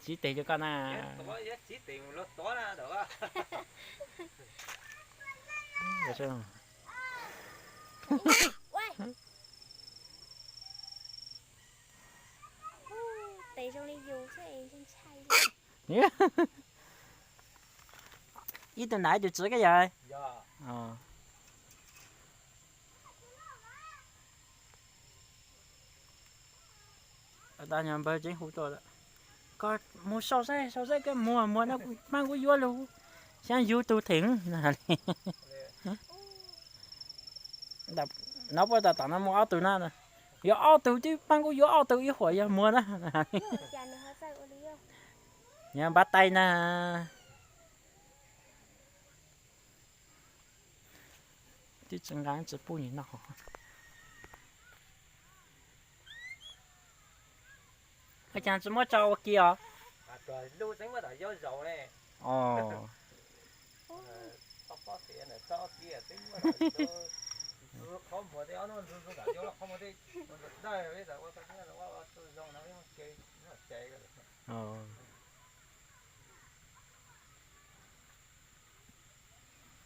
Tsib teg rau koj na. Ib tug nam ib tug txiv koj yawg. Npawg tseem hu tuaj, koj mus sau saib, sau saib koj muag muag no, pab kuv yuav lug, xyov yug tug theem. No puab tam tam no muaj ob tug na, yuav ob tug twb pab kuv yuav ob tug ib huam yog muag na. Nyob npab tais na. Twb tsis nqa tsis pub nws noj. Ua cas tsis muab tso ua ke os?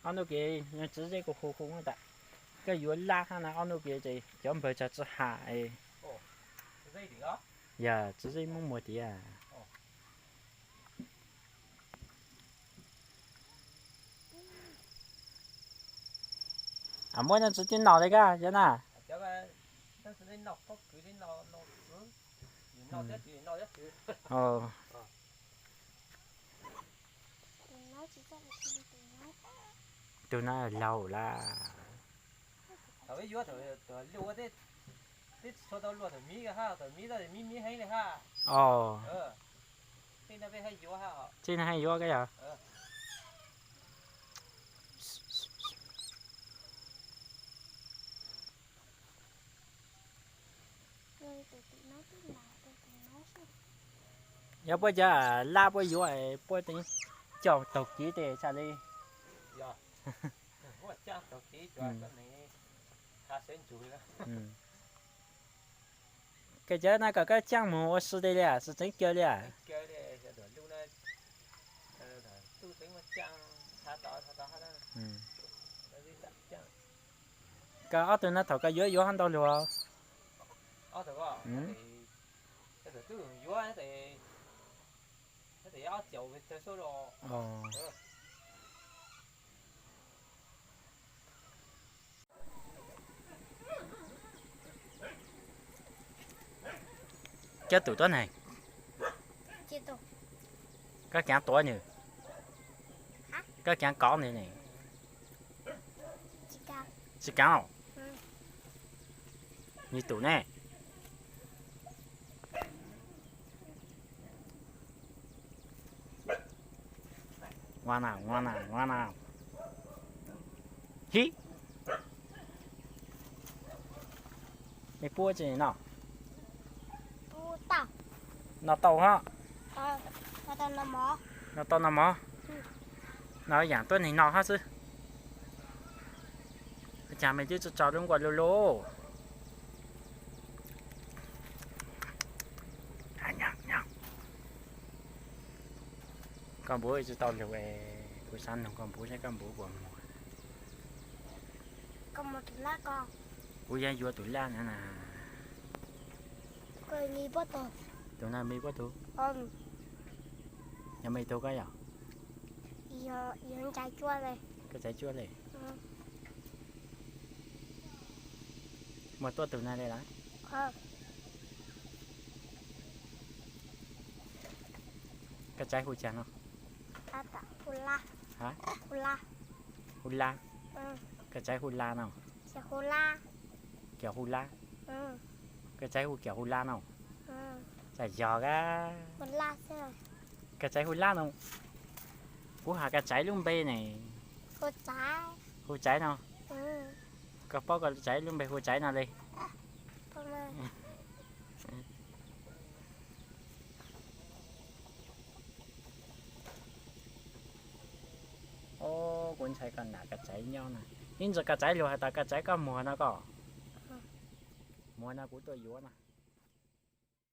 Ob nub kev tswv zej kuj hu hu tas, koj yuav laj hab na, ob nub kev ces cov npawg tsag tsi has. Yog tswv zej muab muag tiag. Muab no tsis tib nom li koj yog na. Tug no laug lawm. Tseeb no haj yuav koj yog. Yog puab cov lab puab yuav puab teev caum taug kev tes txhaj li. Koj cov no kom koj caaj moog ua si tes li, tseem kawg li. Koj ob tug no thaum koj yuav yuav hab ntau lug? Koj tus tuab neeg, koj kaav tuav nws, koj kaav kov nws ne? Tsis kaav. Nws tus ne? Ua na, ua na, ua na. Hib. Mej puab tsi noj? Noj tau hab. Noj tau noj mov. Noj yaam tuab neeg noj hab xwb. Ua cas mej twb tsi tso lub nkuaj lug lug? Koj npuv tsi tau lug es kuv xaav noog koj npuv seb koj npuv puas muag. Kuv yuav yuav tus laj no na. Tus no me puab tug? Yog me tug koj yog? Koj txaiv cuab le. Muaj tuab tug na le lawm. Koj txaiv hu caag no? Hu Lab. Koj txaiv hu Lab no? Kiag Hu Lab. Koj txaiv hu Kiag Hu Lab no? Txawm yog a. Koj txaiv hu Lab no? Kuv has koj txaiv lub npe ne. Hu Txaiv no. Koj paub koj txaiv lub npe hu Txaiv no le? Kuv ntshai koj nam koj txaiv nyob na. Ib ntsis koj txaiv lug has tas koj txaiv koj muag no koj. Muag no kuv tuaj yuav no.